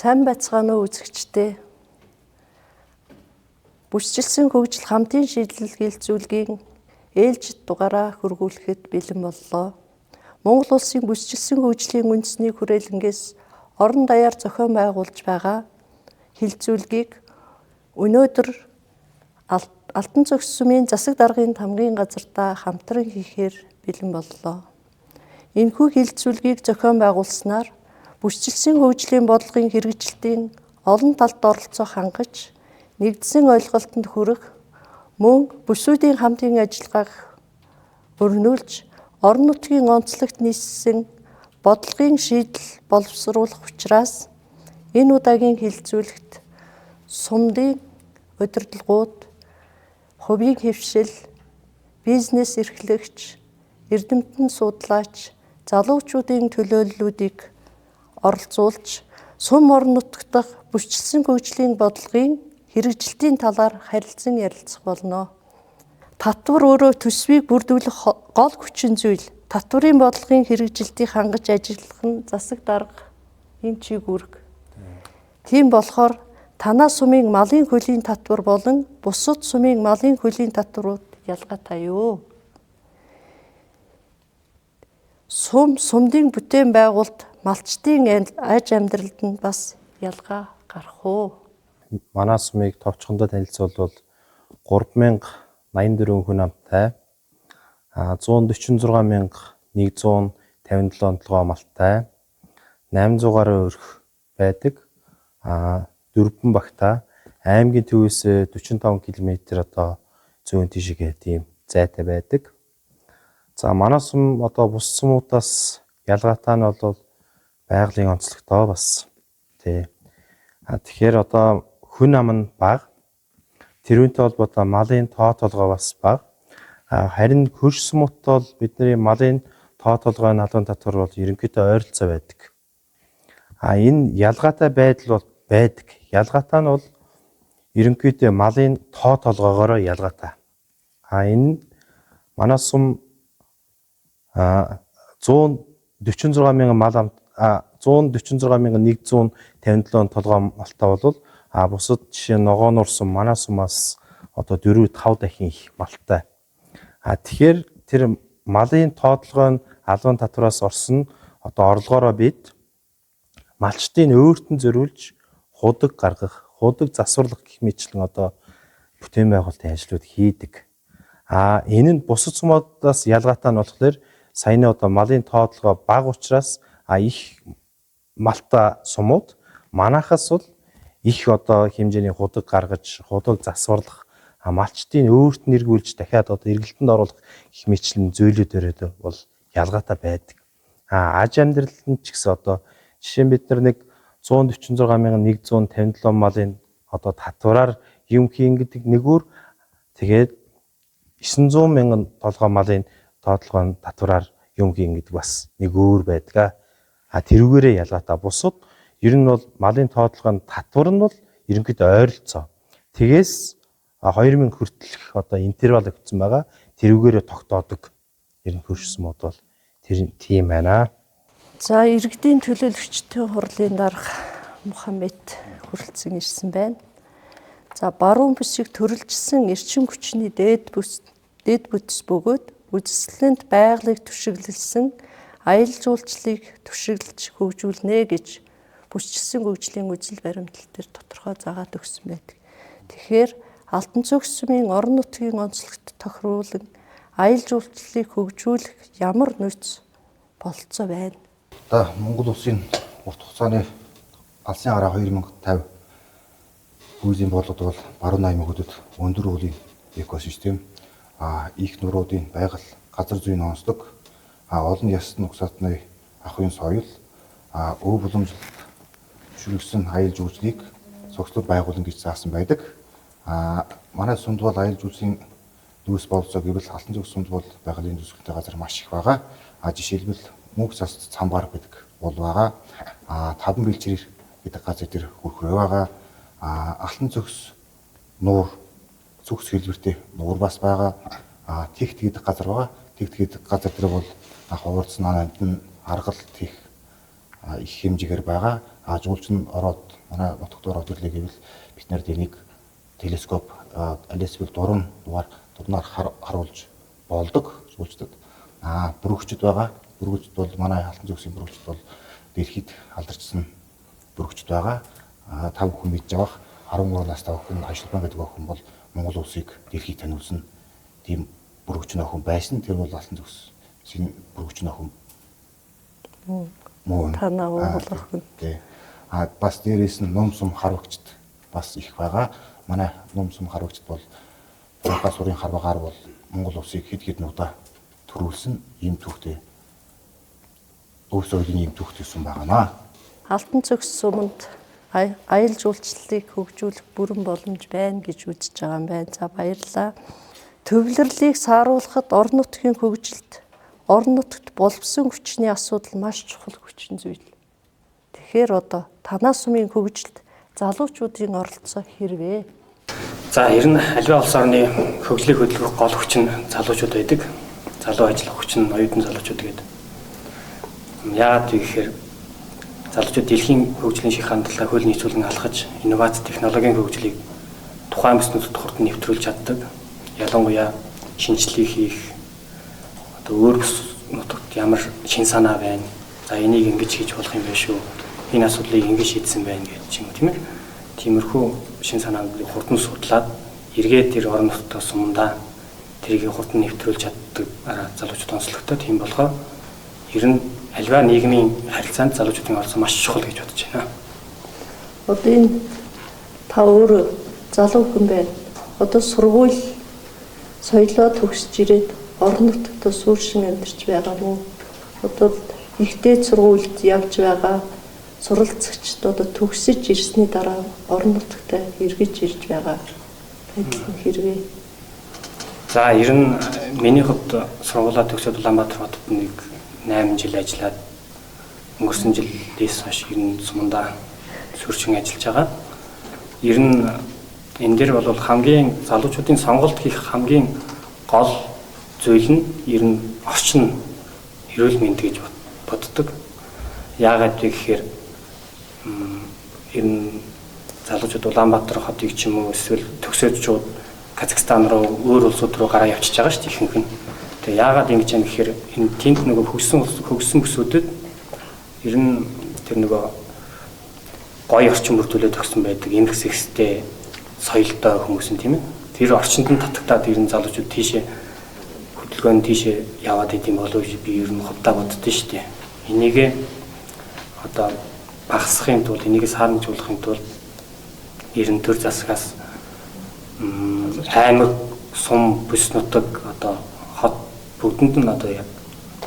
Сайн байцгаана уу үзэгчдээ. Бүсчилсэн хөгжил хамтын шийдэл хилцүүлгийн ээлжит дугаараа хөргүүлэхэд бэлэн боллоо. Монгол улсын бүсчилсэн хөгжлийн үндэсний хүрээлэнгээс орон даяар зохион байгуулж байгаа хилцүүлгийг өнөөдөр Алтан цогц сүмийн засаг даргын тамгын газартаа хамтран хийхээр бэлэн боллоо. Энэхүү хилцүүлгийг зохион байгуулснаар бүсчилсэн хөгжлийн бодлогын хэрэгжилтийн олон талд оролцоо хангаж, нэгдсэн ойлголтод хүрэх, мөн бүсүүдийн хамтын ажиллагааг өрнүүлж, орон нутгийн онцлогт нийцсэн бодлогын шийдэл боловсруулах учраас энэ удаагийн хилцүүлэгт сумдын удирдлагууд, хувийн хэвшил, бизнес эрхлэгч, эрдэмтэн судлаач, залуучуудын төлөөллүүдийг оролцуулж, сум орон нутаг дахь бүсчилсэн хөгжлийн бодлогын хэрэгжилтийн талаар харилцан ярилцах болно. Татвар өөрөө төсвийг бүрдүүлэх гол хүчин зүйл. Татварын бодлогын хэрэгжилтийг хангаж ажиллах нь засаг даргын чиг үүрэг. Тийм болохоор танаа сумын малын хөлийн татвар болон бусад сумын малын хөлийн татварууд ялгаатай юу? Сум сумдын бүтээн байгуулалт малчдын аж амьдралд нь бас ялгаа гарах уу? Манай сумыг товчхондоо танилцуулбал 3084 хүн амтай, 146,157 толгой малтай, 800 гаруй өрх байдаг, 4 багтаа, аймгийн төвөөс 45 км одоо зүүн тишгээ тийм зайтай байдаг. За манай сум одоо бус сумуудаас ялгаатай нь бол байгалийн онцлогтой бас тий. Тэгэхээр одоо хүн ам нь бага, тэрүүнтэй холбоотой малын тоо толгой бас бага. Харин хөрш сумуудтай бол бидний малын тоо толгой налуун татвар бол ерөнхийдөө ойролцоо байдаг. Энэ ялгаатай байдал бол байдаг. Ялгаатай нь бол ерөнхийдөө малын тоо толгоогоороо ялгаатай. Энэ манай сум 146 мянган мал амт 146,157 толгой малтай бол бусад жишээ ногооноор сум манай сумаас одоо 4-5 дахин их малтай. Тэгэхээр тэр малын тоотлогоо нь албан татвараас орсон одоо орлогоороо бид малчдын өөрт нь зориулж худаг гаргах, худаг засварлах гэх мэтчлэн одоо бүтээн байгуулалтын ажлууд хийдэг. Энэ нь бусад сумуудаас ялгаатай нь болохоор саяны одоо малын тоотлогоо бага учраас их малтай сумууд манайхаас бол их одоо хэмжээний худаг гаргаж, худаг засварлах, малчдын өөрт нь эргүүлж дахиад одоо эргэлтэнд оруулах гэх мэтчлэн зүйлүүдээр бол ялгаатай байдаг. Аж амьдрал нь ч гэсэн одоо жишээ нь бид нар нэг 146,157 малын одоо татвараар юм хийн гэдэг нэгүр, тэгээд 900 мянган толгой малын тоотлогын татвараар юм хийн гэдэг бас нэг өөр байдаг. Тэрүүгээрээ ялгаатай. Бусад ер нь бол малын тоотлогын татвар нь бол ерөнхийдөө ойролцоо. Тэгээс 2000 хүртэлх одоо интервал өгсөн байгаа. Тэрүүгээрээ тогтоодог. Ер нь хөрш сумууд бол тэр тийм байна. За иргэдийн төлөөлөгчдийн хурлын дарга Мухаммед хүрэлцэн ирсэн байна. За баруун бүсийг төрөлжсөн эрчим хүчний дээд бүтц бөгөөд үзэсгэлэнт байгалыг түшиглэлсэн аялал жуулчлалыг түшиглэж хөгжүүлнэ гэж бүсчилсэн хөгжлийн үзэл баримтлал дээр тодорхой заагаад өгсөн байдаг. Тэгэхээр Алтан цогц сумын орон нутгийн онцлогт тохируулан аялал жуулчлалыг хөгжүүлэх ямар нөөц бололцоо байна? Одоо Монгол улсын урт хугацааны алсын гараа 2050 хүйзийн бодлогод бол баруун аймаг хөдөд өндөр уулын экосистем, их нуруудын байгаль, газар зүйн онцлог, олон ястан угсаатны ахуйн соёл, өв боломжлолт түшиглэсэн аялал жуулчлалыг согслол байгуулна гэж заасан байдаг. Манай сумд бол аялал жуулчлалын нөөц бололцоо гэвэл Алтан цогц сумд бол байгалийн зүсгэлтэй газар маш их байгаа. Жишээлбэл мөнх цас цамбар гэдэг уул байгаа. Таван бэлчээр гэдэг газар дээр хөрхрөө байгаа. Алтан цогц нуур цогц хэлбэртэй нуур бас байгаа. Тэгт гэдэг газар байгаа. Тэгт гэдэг газар дээр бол анх уурдсан амьтан аргал тех их хэмжээгээр байгаа. А жуулчин ороод манай нутагт ороод ирлээ гэвэл бид нарт энийг телескоп аль эсвэл 4 дугаар дурнаар харуулж болдог жуулчдад. Бүрэгчд байгаа. Бүрэгчд бол манай Алтан зөгсийн бүрэгчд бол дэлхийд алдарчсан бүрэгчд байгаа. Та бүхэн мэдж авах 13 настай охин Ажлбан гэдэг охин бол Монгол улсыг дэлхийд таниулсан тийм бүрэгч охин байсан. Тэр бол Алтан зөгсийн бүрэгч охин. Мөн. Танаа Монгол охин. Тий. Бас дээрээс нь нум сум харвагчд бас их байгаа. Манай нум сум харвагчд бол Европа сурын харвагаар бол Монгол улсыг хэд хэдэн удаа төрүүлсэн ийм түүхтэй өв соёлын ийм түүхтэй сум байгаамаа. Алтан зөгс суманд аялал жуулчлалыг хөгжүүлэх бүрэн боломж байна гэж үзэж байгаа юм байна. За баярлалаа. Төвлөрлийг сааруулахад орон нутгийн хөгжилд орон нутагт боловсон хүчний асуудал маш чухал хүчин зүйл. Тэгэхээр одоо танаа сумын хөгжилд залуучуудын оролцоо хэрвээ? За ер нь аливаа улс орны хөгжлийг хөдөлгөх гол хүч нь залуучууд байдаг. Залуу ажиллах хүч нь оюутан залуучууд гэдэг. Яагаад вэ гэхээр залуучууд дэлхийн хөгжлийн ших хандлага хөл нийцүүлэн алхаж инновац технологийн хөгжлийг тухайн бүс нутагт хурдан нэвтрүүлж чаддаг. Ялангуяа шинжлэх хийх одоо өөр бүс нутагт ямар шин санаа байна. За энийг ингэж хийж болох юм байна шүү. Энэ асуудлыг ингэж шийдсэн байна гэж юм тийм ээ. Тиймэрхүү шин санаануудыг хурдан судлаад эргээд тэр орон нутгад сумдаа тэрийг хурдан нэвтрүүлж чаддаг залуучууд онцлогтой. Тийм болохоор ер нь аливаа нийгмийн харилцаанд залуучуудын оролцоо маш чухал гэж бодож байна. Одоо энэ та өөрөө залуу хүн байна. Одоо сургууль соёлоо төгсөж ирээд орон нутгад сууршин амьдарч байгаа мó? Одоо ихтэй сургуульд явж байгаа суралцагчд одоо төгсөж ирсний дараа орон нутагт эргэж ирж байгаа байдал нь хэрвээ? За ер нь миний хувьд сургуулаа төгсөөд Улаанбаатар хотод нэг 8 жил ажиллаад өнгөрсөн жилээс хойш ер нь сумандаа сүрчин ажиллаж байгаа. Ер нь энэ дээр бол хамгийн залуучуудын сонголт хийх хамгийн гол зүйл нь ер нь орчин эрүүл мэнд гэж боддог. Яагаад вэ гэхээр ер нь залуучууд Улаанбаатар хотыг ч юм уу эсвэл төгсөөд шууд Казахстан руу өөр улсууд руу гараа явчихж байгаа шүү дээ ихэнх нь. Тэгээ яагаад ингэж юм гэхээр энэ тэнд нөгөө хөгжсөн бүсүүдэд ер нь тэр нөгөө гоё орчин бүрдүүлээд өгсөн байдаг эмх сэгстэй соёлтой хүмүүс нь тийм ээ. Тэр орчинд нь татагтаад ер нь залуучууд тийшээ хөдөлгөөн тийшээ яваад идэм болов би ер нь хувьдаа боддоо шүү дээ. Энийг одоо багасгахын тулд энийг саарамжуулахын тулд ер нь төр засгаас аймаг сум бүс нутаг одоо хот бүгдэнд нь одоо яг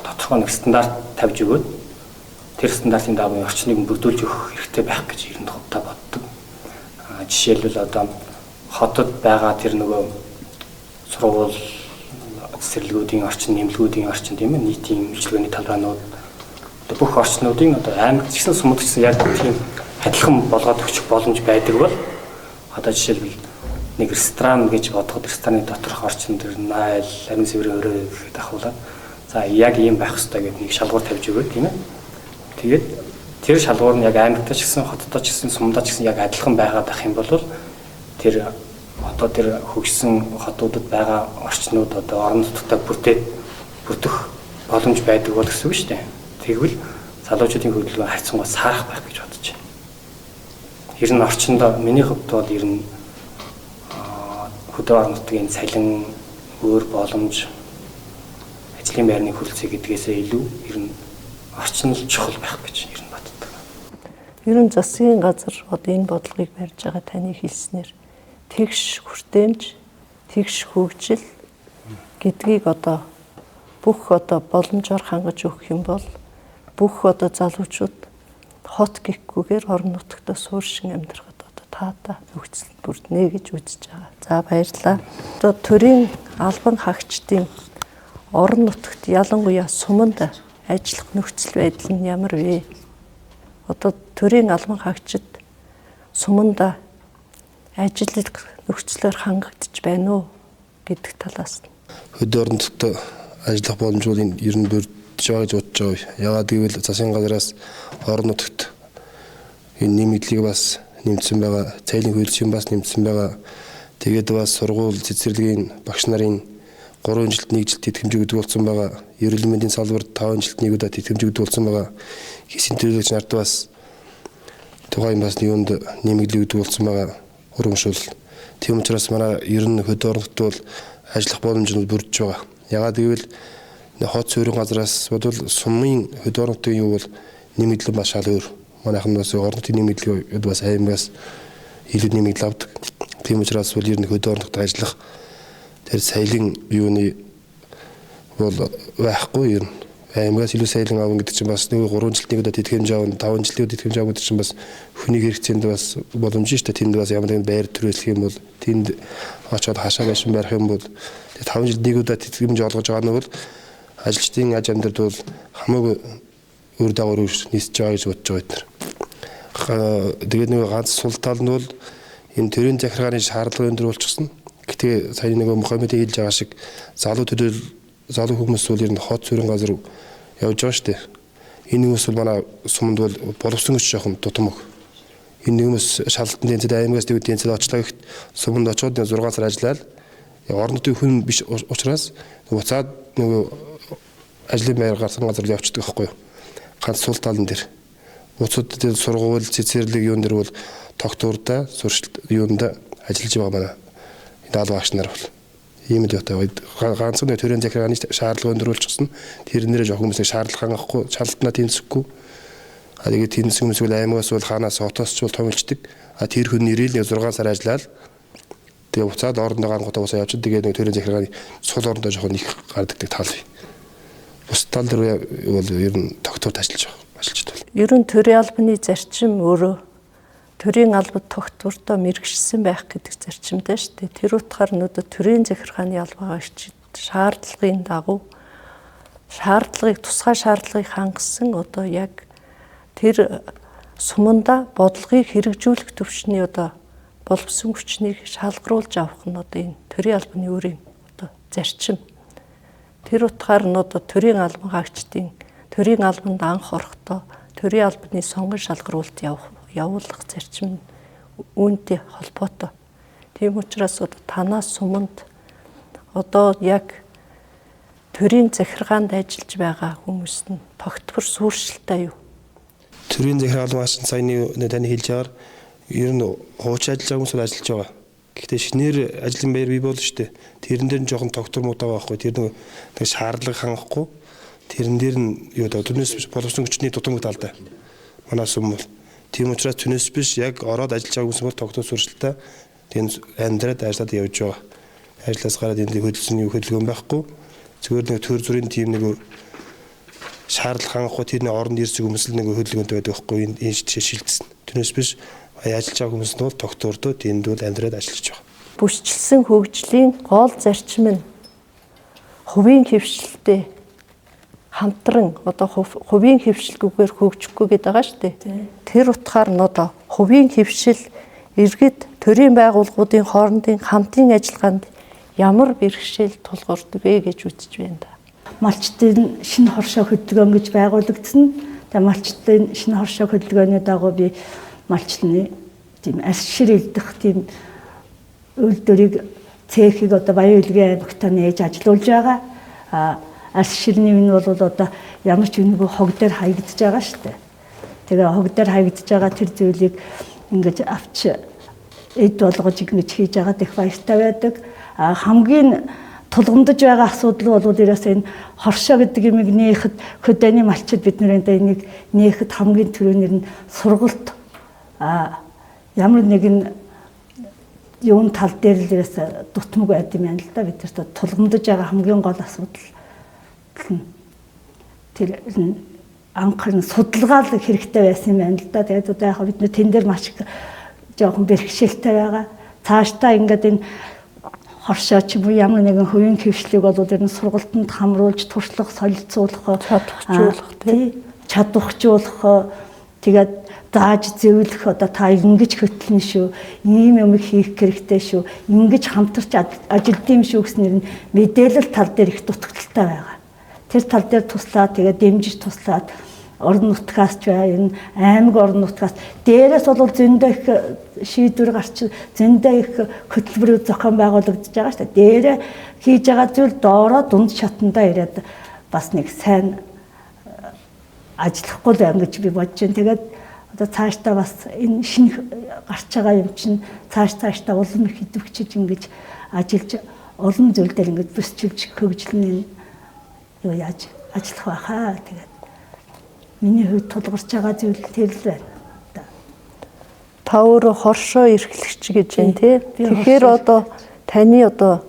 тодорхой нэг стандарт тавьж өгөөд тэр стандартын дагуу орчныг бүрдүүлж өгөх хэрэгтэй байх гэж ер нь хувьдаа боддог. Жишээлбэл одоо хотод байгаа тэр нөгөө сургууль цэцэрлэгүүдийн орчин, нэмлэгүүдийн орчин тийм ээ, нийтийн үйлчилгээний талбайнууд одоо бүх орчнуудын одоо аймаг гэсэн сумд гэсэн яг тийм адилхан болгоод өгчих боломж байдаг бол одоо жишээлбэл нэг ресторан гэж бодоход рестораны доторх орчин тэр найл, амин сэврийн өрөө гэхэд ахуулаад за яг ийм байх ёстой гэдэг нэг шалгуур тавьж өгөөд тийм ээ. Тэгээд тэр шалгуур нь яг аймагтаа ч гэсэн, хоттой ч гэсэн, сумдаа ч гэсэн яг адилхан байгаад ах юм бол тэр одоо тэр хөгжсөн хотуудад байгаа орчнууд одоо орон нутгад бүрдэх боломж байдаг бол гэсэн үг шүү дээ. Тэгвэл залуучуудын хөдөлгөөн харьцангуй саарах байх гэж бодож байна. Ер нь орчиндөө миний хувьд бол ер нь хөдөө орон нутгийн цалин өөр боломж ажлын байрны хүрэлцээ гэдгээсээ илүү ер нь орчин л чухал байх гэж ер нь боддог. Ер нь засгийн газар одоо энэ бодлогыг барьж байгаа таны хэлснээр тэгш хүртээмж, тэгш хөгжил гэдгийг одоо бүх одоо боломжоор хангаж өгөх юм бол бүх одоо залуучууд хот гэхгүйгээр орон нутагт сууршин амьдрахад одоо таатай нөхцөл бүрднэ гэж үзэж байгаа. За баярлалаа. Одоо төрийн албан хаагчдын орон нутагт ялангуяа суманд ажиллах нөхцөл байдал нь ямар вэ? Одоо төрийн албан хаагчид суманд ажиллах нөхцлөөр хангагдж байна уу гэдэг талаас нь. Хөдөө орон нутагт Ажиллах боломж бол ер нь бүрдэж байгаа гэж бодож байгаа. Яагаад гэвэл засгийн газраас орон нутагт энэ нэмэгдлийг бас нэмсэн байгаа. Цайлын хөлсийн бас нэмсэн байгаа. Тэгээд бас сургууль цэцэрлэгийн багш нарын 3 жилд 1 жилд тэтгэмж өгдөг болсон байгаа. Эрүүл мэндийн салбарт 5 жилд нэг удаа тэтгэмж өгдөг болсон байгаа. Хийсийн төлөөлөгч нарт бас тухайн бас юунд нэмэгдэл өгдөг болсон байгаа. Урамшуул. Тийм учраас манай ер нь хөдөө орон нутгад бол ажиллах боломж нь бүрдэж байгаа. Яагаад гэвэл хот суурин газраас бодвол сумын хөдөө орон нутгийн юу бол нэмэгдэл бас шал өөр. Манайхан бас орон нутгийн нэмэгдэл бас аймагаас илүү нэмэгдэл авдаг. Тийм учраас бол ер нь хөдөө орон нутгад ажиллах тэр соёлын юуны бол байхгүй ер нь. Аймагаас илүү соёлын авна гэдэг чинь бас нэг 3 жилд нэг удаа тэтгэмж авна, 5 жилд нэг тэтгэмж авна гэдэг чинь бас хүний хэрэгцээнд бас боломж шүү дээ. Тэнд бас ямар нэгэн байр төрөлөх юм бол тэнд очоод хашаа байшин барих юм бол 5 жилд нэг удаа тэтгэмж олгож байгаа нь бол ажилчдын аж амьдралд бол хамаагүй үр дагавар нисэж байгаа гэж бодож байгаа бид нар. Тэгээд нэг ганц сул тал нь бол энэ төрийн захиргааны шаардлага өндөр болчихсон. Гэтэ сая нэг Мухаммедийн хэлж байгаа шиг залуу төлөөл залуу хүмүүс бол ер нь хот суурин газар явж байгаа шүү дээ. Энэ хүмүүс бол манай суманд бол боловсон гэж жоохон тутамг. Энэ хүмүүс шалгалтын тэнцэд аймагаас дэвд тэнцэд очлоо гэхэд суманд очоод 6 сар ажиллаад орон нутгийн хүн биш учраас буцаад нөгөө ажлын байр гарсан газар явчихдаг байхгүй юу. Ганц сул талн дээр. Буцаад тэр сургууль, цэцэрлэг юун дээр бол тогтвортой сурчлалт юунд ажиллаж байгаа манай даалгавч нар бол ийм л ётой. Ганцхан төрийн захиргааны шаардлага өндөр болчихсон. Тэрнээрээ жоох хүмүүсийг шаардлага хангахгүй, шалгалтнаа тэнцэхгүй. А тэгээд тэнцсэн хүмүүс бол аймагаас бол хаанаас хотоос ч бол томилчдаг. А тэр хүн ирээл 6 сар ажиллаад тэгээ буцаад орондоо гангуудаа буцаа явчихдаг. Тэгээд нэг төрийн захиргааны сул орондоо жоохон их гардаг тал бий. Бус тал дээр бол ер нь тогтворт ажиллаж байгаа. Ажиллаж байна. Ер нь төрийн албаны зарчим өөрөө төрийн албад тогтвортой мэргэжсэн байх гэдэг зарчимтай шүү дээ. Тэр утгаар нь одоо төрийн захиргааны албагаа ичид шаардлагын дагуу шаардлагыг тусгай шаардлагыг хангасан одоо яг тэр суманда бодлогыг хэрэгжүүлэх төвшний одоо боловсон хүчнийг шалгаруулж авах нь одоо энэ төрийн албаны өөрийн одоо зарчим. Тэр утгаар нь одоо төрийн албан хаагчдын төрийн албанд анх орохдоо төрийн албаны сонгон шалгаруулалт явуулах зарчим үүнтэй холбоотой. Тийм учраас одоо танаа суманд одоо яг төрийн захиргаанд ажиллаж байгаа хүмүүс нь тогтвор суурьшилтай юу? Төрийн захиргаан маш саяны таны хэлж байгаагаар ер нь хуучин ажиллаж байгаа хүмүүс бол ажиллаж байгаа. Гэхдээ шинээр ажлын байр бий болно шүү дээ. Тэрэн дээр нь жоохон тогтвор муутай байгаа байхгүй. Тэр нэг шаардлага хангахгүй. Тэрэн дээр нь юу даа түүнээс биш боловсон хүчний тутамг талдаа. Манай сум бол тийм учраас түүнээс биш яг ороод ажиллаж байгаа хүмүүс бол тогтвор суурьшилтай тийм амьдраад ажиллаад явж байгаа. Ажлаас гараад энд хөдөлсөн юу хөдөлгөөн байхгүй. Зүгээр нэг төр зүрийн тийм нэг шаардлага хангахгүй тэрний оронд ирсэн хүмүүс л нэг хөдөлгөөнтэй байдаг байхгүй энэ шилжсэн. Түүнээс биш ажиллаж байгаа хүмүүс нь бол тогтвортой тэнд бол амьдраад ажиллаж байгаа. Бүсчилсэн хөгжлийн гол зарчим нь хувийн хэвшилтэй хамтран одоо хувийн хэвшилгүйгээр хөгжихгүй гэдэг байгаа шүү дээ. Тэр утгаар нь одоо хувийн хэвшил иргэд төрийн байгууллагуудын хоорондын хамтын ажиллагаанд ямар бэрхшээл тулгардаг вэ гэж үзэж байна да. Малчдын шинэ хоршоо хөдөлгөөн гэж байгуулагдсан. Тэгээ малчдын шинэ хоршоо хөдөлгөөний дагуу би малчны тийм альс шир илдэх тийм үйлдвэрийг цехийг одоо Баян-Илгийн аймагтаа нээж ажилуулж байгаа. А альс ширний үн бол одоо ямар ч үнэгүй хог дээр хаягдж байгаа шүү дээ. Тэгээ хог дээр хаягдж байгаа тэр зүйлийг ингэж авч эд болгож ингэж хийж байгаад их баяртай байдаг. А хамгийн тулгамдж байгаа асуудал бол ерөөсөө энэ хоршоо гэдэг юмыг нээхэд хөдөөний малчид бид нэр энийг нээхэд хамгийн түрүүнээр нь сургалт ямар нэгэн юун тал дээр л ерөөсөө дутмаг байд юм байна л да. Бид нарт тулгамдж байгаа хамгийн гол асуудал нь тэр анхны судалгаа л хэрэгтэй байсан юм байна л да. Тэгээд одоо яг бид нар тэн дээр маш их жоохон бэрхшээлтэй байгаа. Цаашдаа ингээд энэ хоршоо ч юм уу ямар нэгэн хувийн хэвшлийг бол ер нь сургалтанд хамруулж туршлага солилцуулах, чадвархжуулах, тэгээд зааж зөвлөх одоо та ингэж хөтлөн шүү, ийм юм хийх хэрэгтэй шүү, ингэж хамтарч ажилдсан юм шүү гэснээр нь мэдээлэл тал дээр их дутагдaltaй байгаа. Тэр тал дээр туслаад, тэгээд дэмжиж туслаад орон нутгаас ч бай, энэ аймаг орон нутгаас дээрээс бол зөндөө их шийдвэр гарч, зөндөө их хөтөлбөрүүд зохион байгуулагдаж байгаа шүү дээ. Дээрээ хийж байгаа зүйл доороо дунд шатандаа ирээд бас нэг сайн ажиллахгүй л байна гэж би бодож байна. Тэгээд одоо цаашдаа бас энэ шинэ гарч байгаа юм чинь цаашдаа улам их идэвхжиж ингэж ажиллаж, олон зүйл дээр ингэж бүсчилж хөгжлөн юу яаж ажиллах байхаа. Тэгээд миний хувьд тулгарч байгаа зүйл тэр л байна. Та өөрөө хоршоо эрхлэгч гэж байна тий. Тэгэхээр одоо таны одоо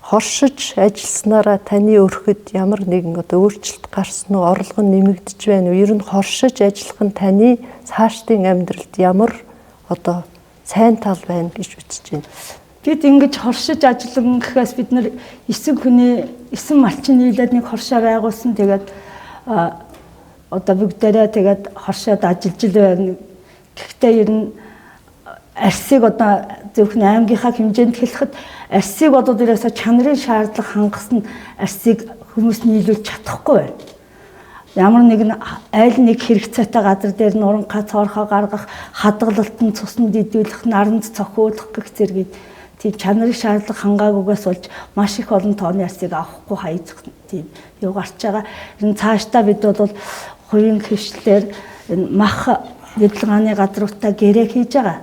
хоршиж ажилласнараа таны өрхөд ямар нэгэн одоо өөрчлөлт гарсан уу, орлого нь нэмэгдэж байна уу? Ер нь хоршиж ажиллах нь таны цаашдын амьдралд ямар одоо сайн тал байна гэж үзэж байна? Бид ингэж хоршиж ажиллан гэхээс бид нар 9 хүний 9 малчин нийлээд нэг хоршоо байгуулсан. Тэгээд одоо бүгдээрээ тэгээд хоршоод ажиллаж л байна. Гэхдээ ер нь арсыг одоо зөвхөн аймгийнхаа хэмжээнд хэлэхэд арсыг одоо дээрээсээ чанарын шаардлага хангасан арсыг хүмүүс нийлүүлж чадахгүй байна. Ямар нэгэн айл нэг хэрэгцээтэй газар дээр нуранхаа цоорхоо гаргах, хадгалалт нь цуснд идүүлэх, наранд цохиулах гэх зэргийг тийм чанарын шаардлага хангаагүйгээс болж маш их олон тооны арсыг авахгүй хаяж тийм юу гарч байгаа. Энэ цаашдаа бид бол хувийн хвшлээр энэ мах нэдлгааны газруудтай гэрээ хийж байгаа.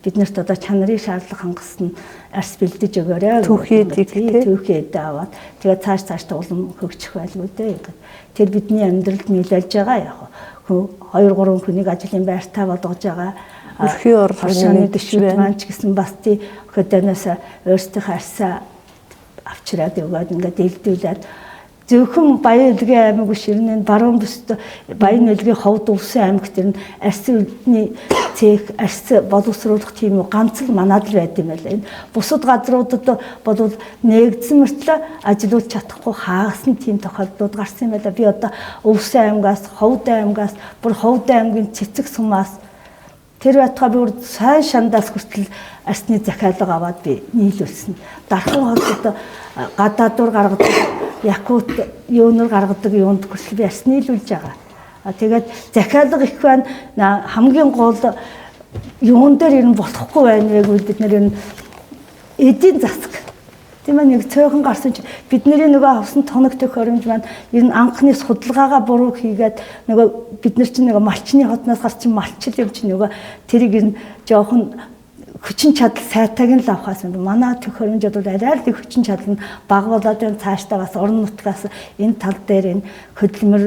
Бид нарт одоо чанарын шаардлага хангасан арс бэлдэж өгөөрэй. Түүхий эдээ аваад тэгээд цаашдаа улам хөгжих байлгүй дээ. Тэр бидний амьдралд нөлөөлж байгаа яг. 2 3 хүнийг ажлын байртаа болгож байгаа. Өрхийн орлого нэмэгдэж маань ч гэсэн бас тий хөдөөнөөс өөрсдийнхөө арсаа авчираад өгөөд ингээд дэлдүүлээд зөвхөн Баян-Өлгийн аймаг биш, ер нь баруун бүсд Баян-Өлгийн ховд өвсөн аймагт ер нь арс үлдний цех, арс боловсруулах тийм үү ганц л манад л байд юм байна. Энэ бусад газруудад бол нээгдсэн мөртлөө ажилуулж чадахгүй хаасан тийм тохиолдлууд гарсан юм байна. Би одоо өвсөн аймгаас, ховд аймгаас, бүр ховд аймгийн цэцэг сумаас тэр байтугай би бүр сайн шандаас хүртэл арсны захиалга аваад би нийлүүлсэн. Дархан хотод гадаадуур гаргадаг, Якут юунор гаргадаг юунд хүртэл би арс нийлүүлж байгаа. Тэгээд захиалга их байна. Хамгийн гол юун дээр ер нь болохгүй байна вэ гэвэл бид нэр энэ эдийн засаг. Тийм ээ, нэг цөөхөн гарсан чинь бидний нөгөө авсан тоног төхөөрөмж маань ер нь анхны судалгаагаа буруу хийгээд нөгөө бид нар чинь нөгөө малчны хотноос гарчин малчил юм чинь нөгөө тэрийг ер нь жоохон хүчин чадал сайтайг нь л авахаас юм. Манай төхөөрөмж бол арай л хүчин чадал нь бага болоод байна. Цаашдаа бас орон нутгаас энэ тал дээр энэ хөдөлмөр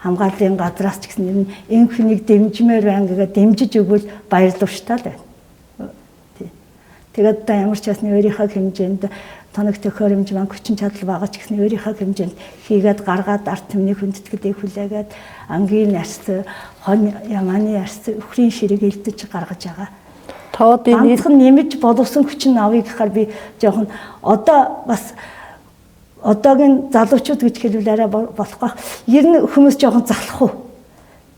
хамгааллын газраас ч гэсэн ер нь энэ хүнийг дэмжмээр байна гэгээд дэмжиж өгвөл баярлууштай л байна. Тэгээд одоо ямар ч байсан өөрийнхөө хэмжээнд тоног төхөөрөмж маань хүчин чадал байгаа ч гэсэн өөрийнхөө хэмжээнд хийгээд гаргаад ард түмний хүндэтгэлийг хүлээгээд ангийн арс, хонь ямааны арс, өхрийн ширэг элдэж гаргаж байгаа. Тоодын ганцхан нэмж боловсон хүчин авъя гэхээр би жоохон одоо бас одоогийн залуучууд гэж хэлвэл арай болохгүй. Ер нь хүмүүс жоохон залах уу?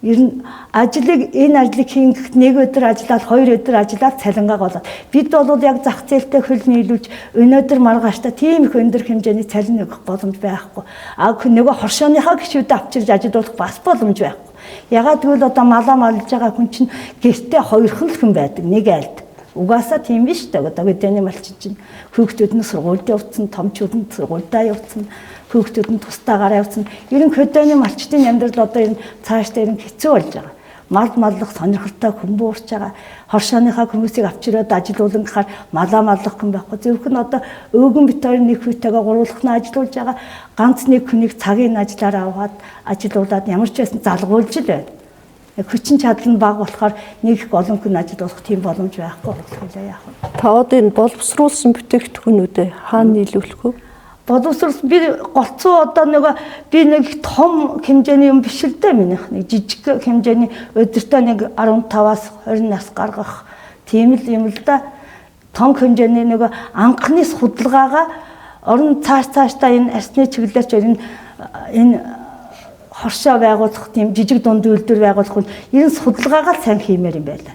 Ер нь ажлыг энэ ажлыг хийхэд нэг өдөр ажиллаад, хоёр өдөр ажиллаад цалингаа голоод. Бид бол яг зах зээлтэй хөл нийлүүлж өнөөдөр маргааштай тийм их өндөр хэмжээний цалин өгөх боломж байхгүй. А нөгөө хоршооныхаа гишүүдээ авчирж ажилуулах бас боломж байхгүй. Ягаад гэвэл одоо малаа малж байгаа хүн чинь гэртээ хоёрхан л хүн байдаг нэг айлд. Угаасаа тийм биш үү? Одоо гэдэний малчин чинь хүүхдүүд нь сургуульд явцсан, томчууд нь сургуульдаа явцсан, хүүхдүүд нь тусдаагаар явцсан. Ер нь хөдөөний малчдын амьдрал одоо энэ цаашдаа ер нь хэцүү болж байгаа. Мал маллах сонирхолтой хүн буурч байгаа. Хоршооныхаа хүмүүсийг авчираад ажилуулан гэхаар малаа маллах хүн байхгүй. Зөвхөн одоо өвгөн бит хоёр нэг хүүтэйгээ гурвуулах нь ажилуулж байгаа. Ганц нэг хүнийг цагийн ажиллаар аваад ажилуулад ямар ч байсан залгуулж л байна. Хүчин чадал нь бага болохоор нэг их олон хүн ажилуулах тийм боломж байхгүй болохоор яах вэ? Та одоо энэ боловсруулсан бүтээгдэхүүнүүдээ хаана нийлүүлэх вэ? Боловсруулсан би голцоо одоо нөгөө би нэг том хэмжээний юм биш л дээ минийх. Нэг жижиг хэмжээний өдөртөө нэг 15-аас 20 нас гаргах тийм л юм л да. Том хэмжээний нөгөө анхны судалгаагаа орон цаашдаа энэ арсны чиглэлээр ч энэ хоршоо байгуулах тийм жижиг дунд үйлдвэр байгуулах нь ер нь судалгаагаа сайн хиймээр юм байна.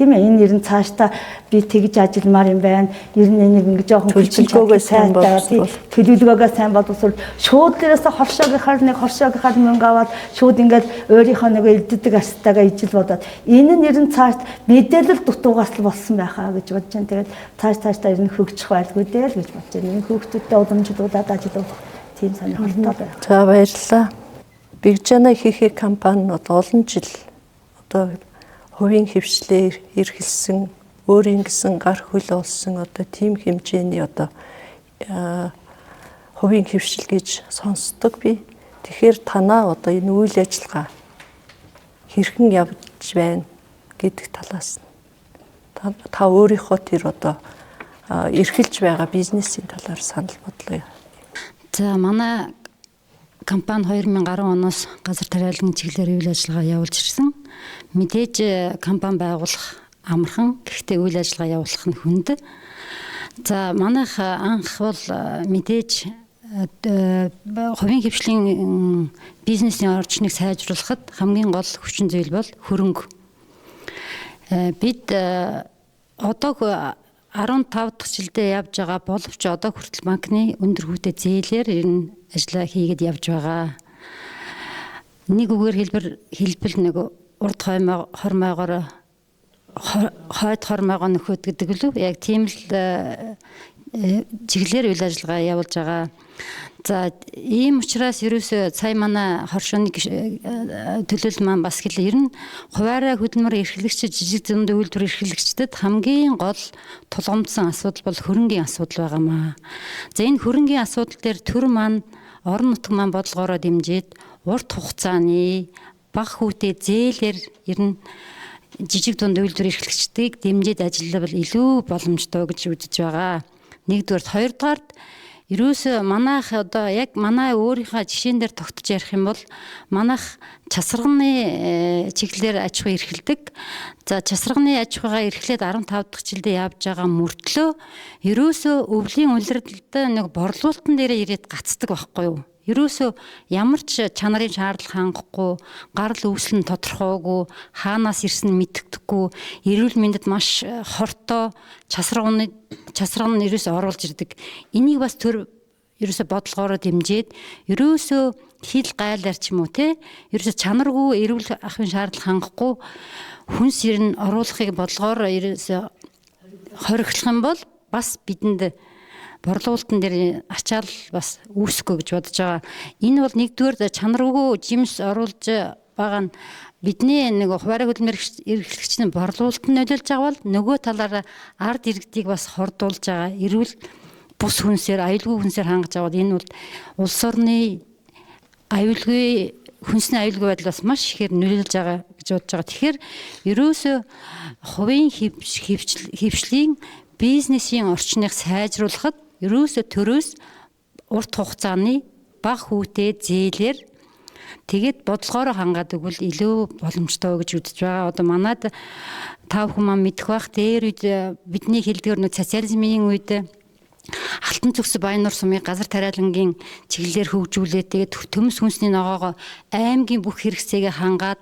Тийм ээ, энэ ер нь цаашдаа би тэгж ажилламаар юм байна. Ер нь энийг ингэ жоохон төлөвлөгөөгөө сайн боловсруул. Төлөвлөгөөгөө сайн боловсруул. Шууд дээрээс хоршоогийнхаар нэг хоршоогийнхаар мөнгө аваад шууд ингээд өөрийнхөө нөгөө элддэг арстайгаа ижил бодоод энэ нь ер нь цааш мэдээлэл дутуугаас л болсон байхаа гэж бодож байна. Тэгээд цаашдаа ер нь хөгжих байлгүй дээ л гэж бодож байна. Энэ хүүхдүүдтэй уламжлуулад ажиллах тийм сонирхолтой байна. За баярлалаа. Бигжана хийхээ компани олон жил одоо хувийн хвшлээр эрхэлсэн, өөрийн гэсэн гар хөл олсон одоо тийм хэмжээний одоо хувийн хвшил гэж сонсдог би. Тэгэхээр танаа одоо энэ үйл ажиллагаа хэрхэн явж байна гэдэг талаас нь та өөрийнхөө тэр одоо эрхэлж байгаа бизнесийн талаар санал бодлоо. За манай компани 2010 оноос газар тариалан чиглэлээр үйл ажиллагаа явуулж ирсэн. Мэдээж компани байгуулах амархан, гэхдээ үйл ажиллагаа явуулах нь хүнд. За манайх анх бол мэдээж хувийн хвшлийн бизнесийн орчныг сайжруулахад хамгийн гол хүчин зүйл бол хөрөнгө. Бид одоо 15 дахь жилдээ явж байгаа боловч одоо хүртэл банкны өндөр хүүтэй зээлээр ер нь ажлаа хийгээд явж байгаа. Нэг үгээр хэлбэл нэг урд хормойгоор хойд хормойгоо нөхөд гэдэг лүү. Яг тийм л чиглэлээр үйл ажиллагаа явуулж байгаа. За ийм учраас ерөөсөө сая манай хоршооны төлөөлөл маань бас хэлээ. Ер нь хуваараа хөдөлмөр эрхлэгч, жижиг зөндөө үйлдвэр эрхлэгчдэд хамгийн гол тулгамдсан асуудал бол хөрөнгийн асуудал байгаамаа. За энэ хөрөнгийн асуудал дээр төр маань орон нутг маань бодлогоороо дэмжиж урт хугацааны бага хүүтэй зээлээр ер нь жижиг дунд үйлдвэр эрхлэгчдийг дэмжиж ажиллавал илүү боломжтой гэж үзэж байгаа. Нэгдүгээрт, хоёрдугаарт ерөөсөө манайх одоо яг манай өөрийнхөө жишээн дээр тогтож ярих юм бол манайх часарганы чиглэлээр аж ахуй эрхэлдэг. За часарганы аж ахуйгаа эрхлээд 15 дахь жилдээ явж байгаа мөртлөө ерөөсөө өвлийн улиралд нэг борлуулалтан дээрээ ирээд гацдаг байхгүй юу? Ерөөсөө ямар ч чанарын шаардлага хангахгүй, гарал үүсэл нь тодорхойгүй, хаанаас ирсэн нь мэддэггүй, эрүүл мэндэд маш хортой часарганы нь ерөөсөө оруулж ирдэг. Энийг бас төр ерөөсөө бодлогоороо дэмжиж, ерөөсөө хил гайлаар ч юм уу те, ерөөсөө чанаргүй эрүүл ахуйн шаардлага хангахгүй хүнс ер нь оруулахыг бодлогоороо ерөөсөө хоригдлох юм бол бас бидэнд борлуулалтан дээр ачаал бас үүсэхгүй гэж бодож байгаа. Энэ бол нэгдүгээр чанаргүй жимс оруулж байгаа нь бидний нэг хуваарь хөдөлмөр эрхлэгчдийн борлуулалтанд нөлөөлж байгаа бол нөгөө талаараа ард иргэдийг бас хордуулж байгаа. Эрүүл бус хүнсээр, аюулгүй хүнсээр хангаж байгаа бол энэ бол улс орны аюулгүй хүнсний аюулгүй байдал бас маш ихээр нөлөөлж байгаа гэж бодож байгаа. Тэгэхээр ерөөсөө хувийн хвшлийн бизнесийн орчныг сайжруулахад ерөөсөө төрөөс урт хугацааны бага хүүтэй зээлээр тэгээд бодлогоороо хангаад өгвөл илүү боломжтой гэж үзэж байгаа. Одоо манад та бүхэн маань мэдэх бах, дээр үед бидний хэлдгээр нэг социализмын үед Алтан зүгс Баяннуур сумыг газар тариалангийн чиглэлээр хөгжүүлээд тэгээд төмс хүнсний ногоогоо аймгийн бүх хэрэгцээгээ хангаад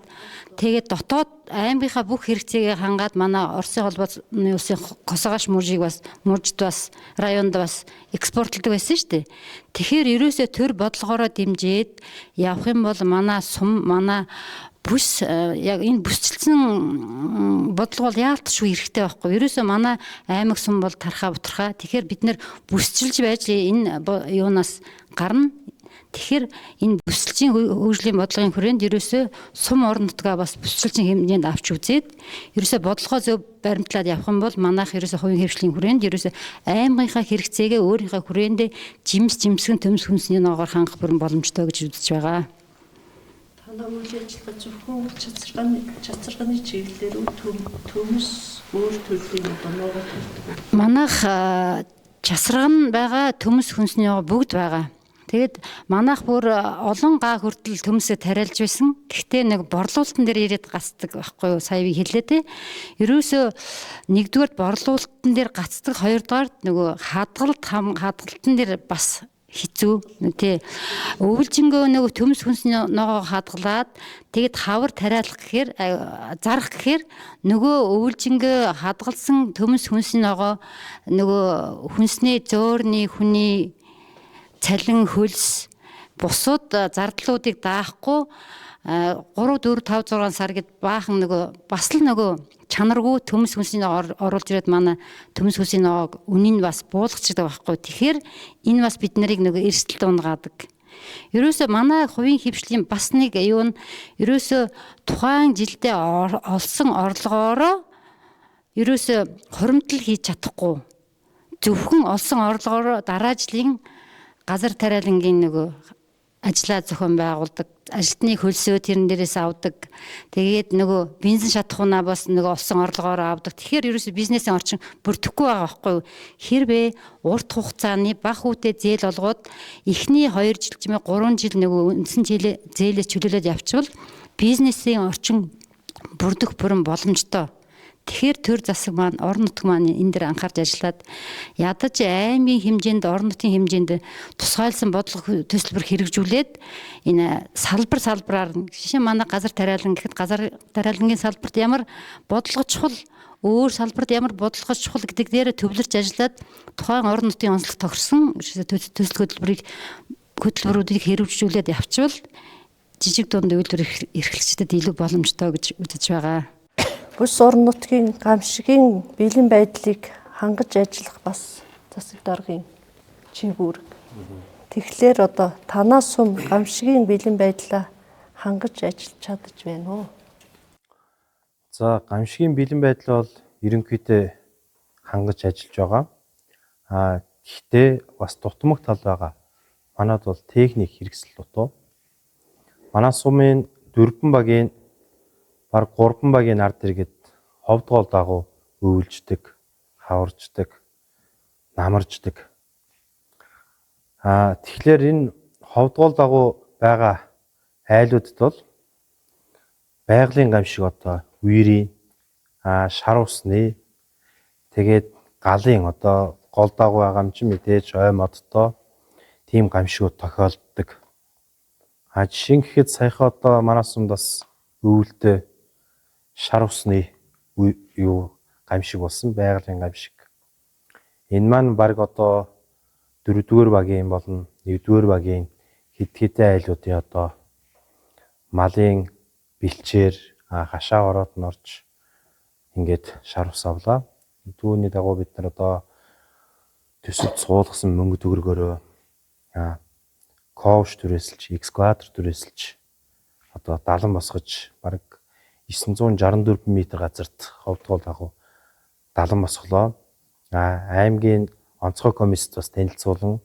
тэгээд дотоод аймгийнхаа бүх хэрэгцээгээ хангаад манай Оросын холбооны улсын Косогош мужийг бас мужид бас районд бас экспортлдог байсан шүү дээ. Тэгэхээр ерөөсөө төр бодлогоороо дэмжиж явах юм бол манай сум манай бүс яг энэ бүсчилсэн бодлого бол яалтчгүй хэрэгтэй байхгүй. Ерөөсөө манай аймаг сум бол тархаа бутархаа. Тэгэхээр бид нэр бүсчилж байж энэ юунаас гарна. Тэгэхээр энэ бүсчилжийн хөгжлийн бодлогын хүрээнд ерөөсөө сум орон нутгаа бас бүсчилжин хэмжээнд авч үзээд ерөөсөө бодлогоо зөв баримтлаад явах юм бол манайх ерөөсөө хувийн хвшлийн хүрээнд ерөөсөө аймгийнхаа хэрэгцээгээ өөрийнхөө хүрээндээ жимс жимсгэн төмс хүнсний ноогоор хангах бүрэн боломжтой гэж үзэж байгаа. Танай үйл ажиллагаа зөвхөн чацарганы чиглэлээр төмс өөр төрлийн одоо ногоо төрдөг. Манайх часарган байгаа, төмс хүнсний ногоо бүгд байгаа. Тэгээд манайх бүр олон га хүртэл төмсөө тариалж байсан. Гэхдээ нэг борлуулалтан дээр ирээд гацдаг байхгүй юу? Сая би хэллээ те. Ерөөсөө нэгдүгээр борлуулалтан дээр гацдаг, хоёрдугаар нөгөө хадгалтан дээр бас Хэцүү тий. Өвөлжингөө нөгөө төмс хүнсний ногоо хадгалаад тэгэд хавар тариалах гэхээр зарах гэхээр нөгөө өвөлжингөө хадгалсан төмс хүнсний ногоо нөгөө хүнсний зөөрний хүний цалин хөлс бусад зардлуудыг даахгүй 3 4 5 6 сар гэд баахан нөгөө бас л нөгөө чанаргүй төмс хүнсний ногоо оруулж ирээд манай төмс хүнсний ногоог үнийг бас буулгачдаг байхгүй. Тэгэхээр энэ бас бид нарыг нөгөө эрсдэлд унгаадаг. Ерөөсөө манай хувийн хөвшлийн бас нэг юу нь ерөөсөө тухайн жилдээ олсон орлогоороо ерөөсөө хуримтлал хийж чадахгүй. Зөвхөн олсон орлогоороо дараа жилийн газар тариалангийн нөгөө ажлаа зохион байгуулдаг. Ажилтны хөлсөө тэрэн дээрээс авдаг. Тэгээд нөгөө бензин шатахуунаа бас нөгөө олсон орлогоороо авдаг. Тэгэхээр ерөөсөө бизнесийн орчин бүрдэхгүй байгаа байхгүй юу? Хэрвээ урт хугацааны бага хүүтэй зээл олгоод эхний 2 жил чимээ 3 жил нөгөө үндсэн зээлээ чөлөөлөд явчвал бизнесийн орчин бүрдэх бүрэн боломжтой. Тэгэхээр төр засаг маань орон нутг маань энэ дээр анхаарч ажиллаад ядаж аймгийн хэмжээнд орон нутгийн хэмжээнд тусгайлсан бодлого төсөлбөр хэрэгжүүлээд энэ салбар салбараар жишээ манай газар тариалан гэхэд газар тариалангийн салбарт ямар бодлого чухал, өөр салбарт ямар бодлого чухал гэдэг дээр төвлөрч ажиллаад тухайн орон нутгийн онцлог тохирсон төсөл хөтөлбөрүүдийг хэрэгжүүлээд явчвал жижиг дунд үйлдвэр эрхлэгчдэд илүү боломжтой гэж үзэж байгаа. Бүс орон нутгийн гамшигын бэлэн байдлыг хангаж ажиллах бас засаг даргын чиг үүрэг. Тэгэхээр одоо танаа сум гамшигын бэлэн байдлаа хангаж ажиллаж чадаж байна уу? За, гамшигын бэлэн байдал бол ерөнхийдөө хангаж ажиллаж байгаа. Гэхдээ бас дутмаг тал байгаа. Манад бол техник хэрэгсэл дутуу. Манай сумын 4 багийн баг 3 багийн ард иргэд ховдгоол дагуу өвлждөг, хаварждаг, намарждаг. Тэгэхээр энэ ховдгоол дагуу байгаа айлуудад бол байгалийн гамшиг одоо үерийн, шар усны, тэгээд галын одоо гол дагуу байгаа юм чинь мэдээж ой модтой тийм гамшигуд тохиолддог. Жишээ нь гэхэд саяхан одоо манай сумд бас өвөлдөө шар усны юу гамшиг болсон, байгалийн гамшиг. Энэ маань баг одоо 4-р багийн болон 1-р багийн хэд хэдэн айлуудын одоо малын бэлчээр хашаа ороод нь орж ингээд шар ус авлаа. Түүний дагуу бид нар одоо төсөв суулгасан мөнгө төгрөгөөрөө ковш түрээсэлж, экскаватор түрээсэлж одоо далан босгож бараг 964 м газарт ховдгоол дагуу далан босголоо. Аймгийн онцгой комиссд бас танилцуулан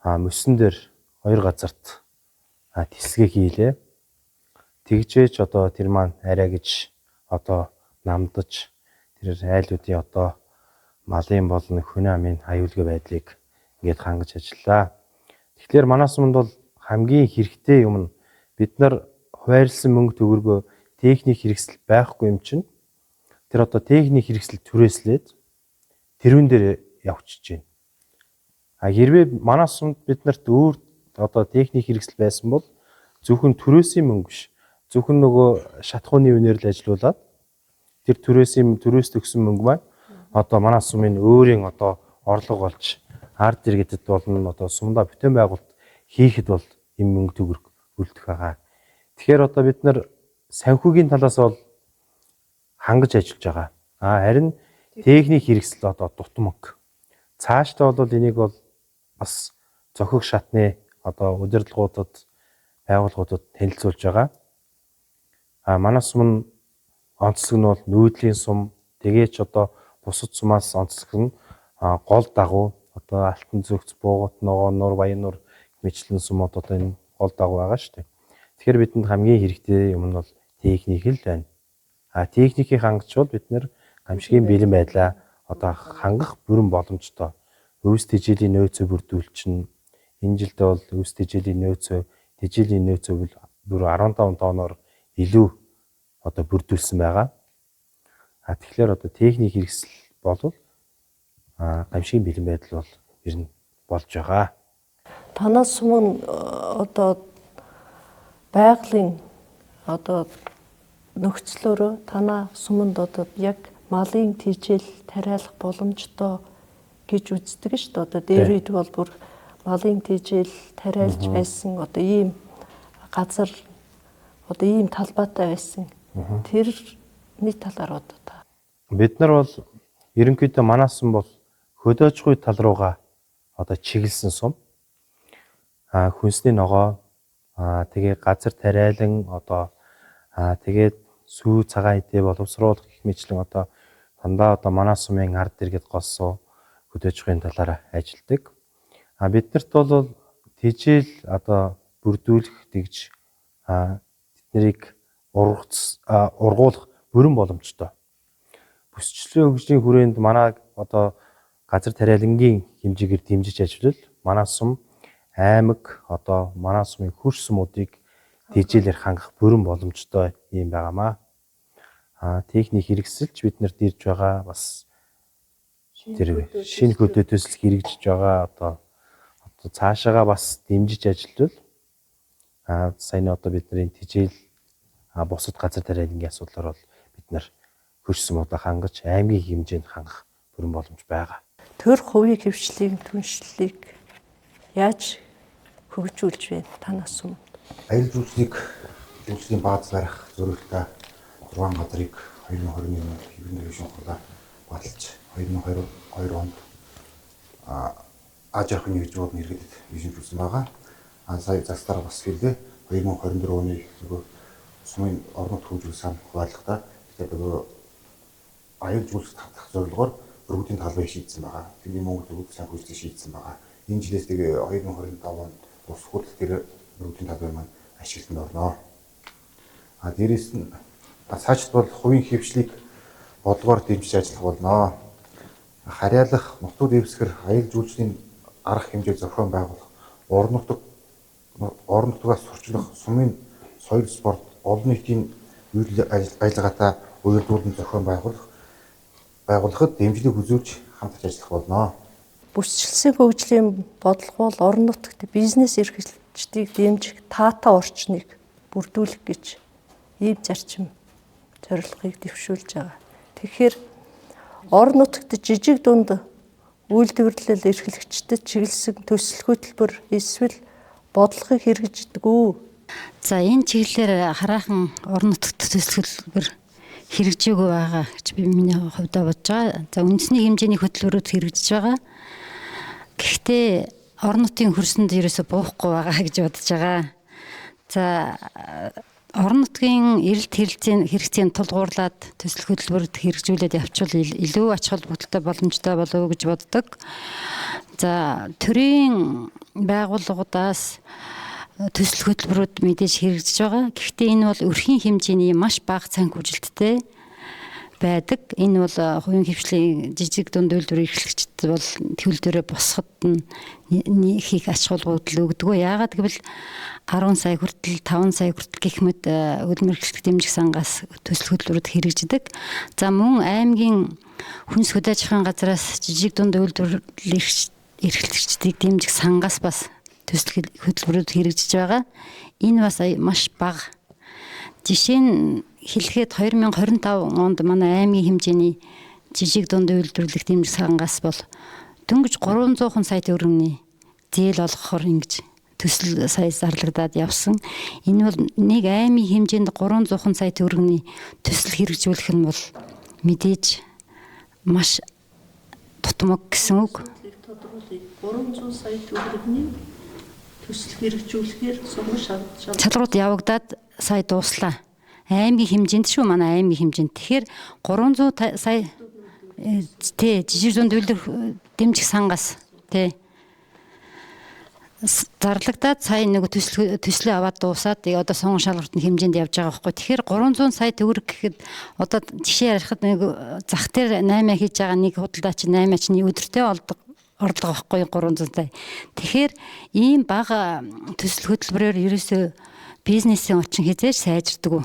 мөсөн дээр 2 газарт тэслэгээ хийлээ. Тэгжээж одоо тэр маань арай гэж одоо намдаж тэр айлуудын одоо малын болон хүн амын аюулгүй байдлыг ингээд хангаж ажиллаа. Тэгэхээр манай суманд бол хамгийн хэрэгтэй юм нь бид нар хуваарлсан мөнгө төгрөгөө техник хэрэгсэл байхгүй юм чинь тэр одоо техник хэрэгсэл түрээслээд тэрүүн дээр явчихж байна. Хэрвээ манай сумд бид нарт өөр одоо техник хэрэгсэл байсан бол зөвхөн түрээсийн мөнгө биш, зөвхөн нөгөө шатхууны үнээр л ажилуулад тэр түрээсийн түрээс төгсөн мөнгө маань одоо манай сумын өөрийн одоо орлого болж ард иргэдэд болон одоо сумдаа бүтээн байгуулалт хийхэд бол энэ мөнгө төгрөг үлдэх байгаа. Тэгэхээр одоо бид нар санхүүгийн талаас бол хангаж ажиллаж байгаа. Харин техник хэрэгсэл одоо дутмаг. Цаашдаа бол энийг бол бас зохих шатны одоо удирдлагуудад, байгууллагуудад танилцуулж байгаа. Манай сум нь онцлог нь бол нүүдлийн сум, тэгээч одоо бусад сумаас онцлог нь гол дагуу одоо Алтан зүгц, Буугат, Ногоо, Нур, Баян нуур мэтлэн сумууд одоо энэ гол дагуу байгаа шүү дээ. Тэгэхээр бидэнд хамгийн хэрэгтэй юм нь бол техник л байна. Техникийг хангачвал бид нэр гамшигын бэлэн байдлаа одоо хангах бүрэн боломжтой. Өвс тэжээлийн нөөцөө бүрдүүлчин. Энэ жилдээ бол өвс тэжээлийн нөөцөө, тэжээлийн нөөцөө бүр 15 тонноор илүү одоо бүрдүүлсэн байгаа. Тэгэхээр одоо техник хэрэгсэл болвол гамшигын бэлэн байдал бол ер нь болж байгаа. Танай сум нь одоо байгалийн одоо нөхцлөөрөө танай суманд одоо яг малын тэжээл тариалах боломжтой гэж үздэг шүү дээ. Одоо дээр үед бол бүр малын тэжээл тариалж байсан одоо ийм газар одоо ийм талбайтай байсан. Тэрний талаар одоо та. Бид нар бол ерөнхийдөө манай сум бол хөдөөжгүй тал руугаа одоо чиглэсэн сум. Хүнсний ногоо, тэгээ газар тариалан одоо тэгээд сүү цагаан идэ боловсруулах гэх мэтлэн одоо дандаа одоо манай сумын ард иргэд голсуу хөдөөжгийн талаар ажилладаг. Биднэрт бол тэжээл одоо бүрдүүлэх тэгж тэднийг ургуулах бүрэн боломжтой. Бүсчлэлийн хөгжлийн хүрээнд манай одоо газар тариалангийн хэмжээгээр дэмжиж ажиллавал манай сум аймаг одоо манай сумын хөрс сумуудыг тэжээлээр хангах бүрэн боломжтой юм байгаамаа. Техник хэрэгсэлч бид нарт ирж байгаа бас тэр шинэ хөдөө төсөл хэрэгжиж байгаа одоо цаашаага бас дэмжиж ажиллавал саяны одоо бидний тэжээл бусад газар тариалангийн асуудлаар бол бид нар хөрс сумуудаа хангаж аймгийн хэмжээнд хангах бүрэн боломж байгаа. Төр хувийн хвшлийн түншлэлийг яаж хөгжүүлж байна танаас сум? Аялал жуулчлалыг жуулчлалын бааз барих зорилготой 6 газрыг 2021 онд хэвлэн хэвшин хурлаар баталж 2022 онд аж ахуйн нэгжүүд нэргэдэд шийдвэрлсэн байгаа. Сая заслаараа бас хэллээ. 2024 оны нөгөө сумын орон нутг хөгжүүлэх сан хуваарлахдаа тэгэхээр нөгөө аюул жуулчлалт татах зорилгоор өргөдийн талбайг шийдсэн байгаа. Тэрний Монгол өргөд сан хөгжлийг шийдсэн байгаа. Энэ жилээс тэгээ 2025 онд бус хүртэл тэр өргөдийн талбай маань ашиглалтанд орно. Дээрээс нь цаашд бол хувийн хэвшлийг бодлогоор дэмжиж ажиллах болно. Харьяалах, нутууд дэвсгэр, аюул жуулчлалын арга хэмжээ зохион байгуулах, орон нутгаас сурчлах, сумын соёл спорт, олон нийтийн үйл ажиллагаатай уялдуулан зохион байгуулахад дэмжлэг үзүүлж хамтарч ажиллах болно. Бүсчилсэн хөгжлийн бодлого бол орон нутагт бизнес эрхлэгчдийг дэмжих таатай орчныг бүрдүүлэх гэж ийм зарчим зорилгыг дэвшүүлж байгаа. Тэгэхээр орон нутагт жижиг дунд үйлдвэрлэл эрхлэгчдэд чиглэсэн төсөл хөтөлбөр эсвэл бодлогыг хэрэгждэг үү? За энэ чиглэлээр хараахан орон нутагт төсөл хөтөлбөр хэрэгжээгүй байгаа гэж би миний хувьдаа бодож байгаа. За үндэсний хэмжээний хөтөлбөрүүд хэрэгжиж байгаа. Гэхдээ орон нутгийн хөрсөнд ерөөсө буухгүй байгаа гэж бодож байгаа. За орон нутгийн эрэлт хэрэгцээнд тулгуурлаад төсөл хөтөлбөрөд хэрэгжүүлээд явуучвал илүү ач холбогдолтой боломжтой болов уу гэж боддог. За төрийн байгууллагуудаас төсөл хөтөлбөрүүд мэдээж хэрэгжиж байгаа. Гэхдээ энэ бол өрхийн хэмжээний маш бага цанх үжилттэй байдаг. Энэ бол хувийн хэвшлийн жижиг дунд үйлдвэр эрхлэгчид бол төлөөлөөрөө босоход нь хийх ач холбогдол өгдөг. Яагаад гэвэл 10 сая хүртэл 5 сая хүртэл гэх мэт хөдөлмөр эрхлэх дэмжих сангаас төсөл хөтөлбөрүүд хэрэгждэг. За мөн аймгийн хүнс хөдөө аж ахуйн газраас жижиг дунд үйлдвэр эрхлэгчдийг дэмжих сангаас бас төсөл хөтөлбөрүүд хэрэгжиж байгаа. Энэ бас маш бага. Жишээ нь хэлэхэд 2025 онд манай аймгийн хэмжээний жижиг дунд үйлдвэрлэх дэмжих сангаас бол дөнгөж 300 сая төгрөгийн зээл олгохоор ингэж төсөл сая зарлагдаад явсан. Энэ бол нэг аймгийн хэмжээнд 300 сая төгрөгийн төсөл хэрэгжүүлэх нь бол мэдээж маш тутмаг гэсэн үг. 300 сая төгрөгийн төсөл хэрэгжүүлэхээр суган шалрууд явагдаад сая дууслаа. Аймгийн хэмжээнд шүү, манай аймгийн хэмжээнд. Тэгэхээр 300 сая тий жижиг дунд үйлдвэр дэмжих сангаас тий зарлагдаад сая нэг төслөө аваад дуусаад одоо суган шалралтын хэмжээнд явж байгаа байхгүй. Тэгэхээр 300 сая төгрөг гэхэд одоо жишээ ярихад нэг зах дээр 8 хийж байгаа нэг худалдаач 8 чинь өдөртөө орлого байхгүй 300 сая. Тэгэхээр ийм бага төсөл хөтөлбөрөөр ерөөсөө бизнесийн очин хизээж сайжирдаг.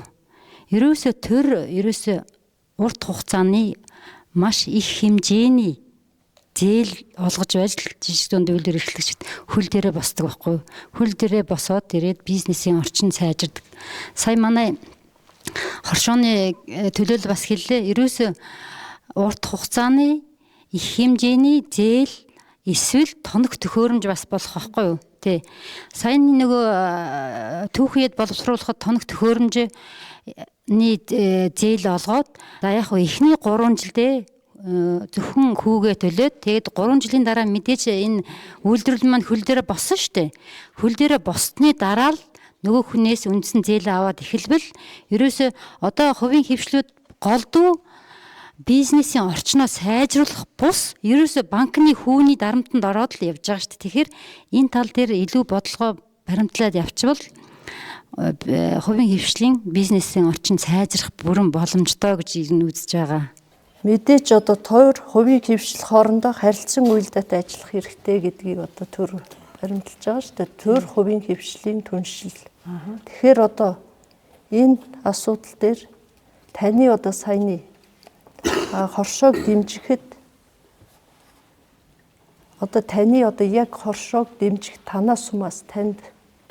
Ерөөсөө төр ерөөсөө урт хугацааны маш их хэмжээний зээл олгож байж л жижиг дунд үйлдвэр эрхлэгчид хөл дээрээ босдог байхгүй юу? Хөл дээрээ босоод ирээд бизнесийн орчин сайжирдаг. Сая манай хоршооны төлөөлөл бас хэллээ. Ерөөсөө урт хугацааны их хэмжээний зээл эсвэл тоног төхөөрөмж бас болох байхгүй юу? Тий. Саяны нөгөө түүхийд боловсруулахад тоног төхөөрөмжний зээл олгоод за яг хөө эхний 3 жилдээ зөвхөн хүүгээ төлөөд тэгээд 3 жилийн дараа мэдээж энэ үйлдвэрлэл маань хөл дээрээ боссон шүү дээ. Хөл дээрээ боссны дараа л нөгөө хүнээс үндсэн зээл аваад эхэлбэл ерөөсөө одоо хувийн хвшлүүд голдуу бизнесийн орчноо сайжруулах бус ерөөсөө банкны хүүний дарамтанд ороод л явж байгаа шүү дээ. Тэгэхээр энэ тал дээр илүү бодлогоо баримтлаад явчвал хувийн хвшлийн бизнесийн орчин сайжрах бүрэн боломжтой гэж ер нь үзэж байгаа. Мэдээж одоо тойр хувийн хвшил хоорондоо харилцан уялдаатай ажиллах хэрэгтэй гэдгийг одоо төр баримталж байгаа шүү дээ. Төр хувийн хвшлийн түншил. Тэгэхээр одоо энэ асуудал дээр таны одоо саяны хоршоог дэмжихэд одоо таны одоо яг хоршоог дэмжих танаас сумаас танд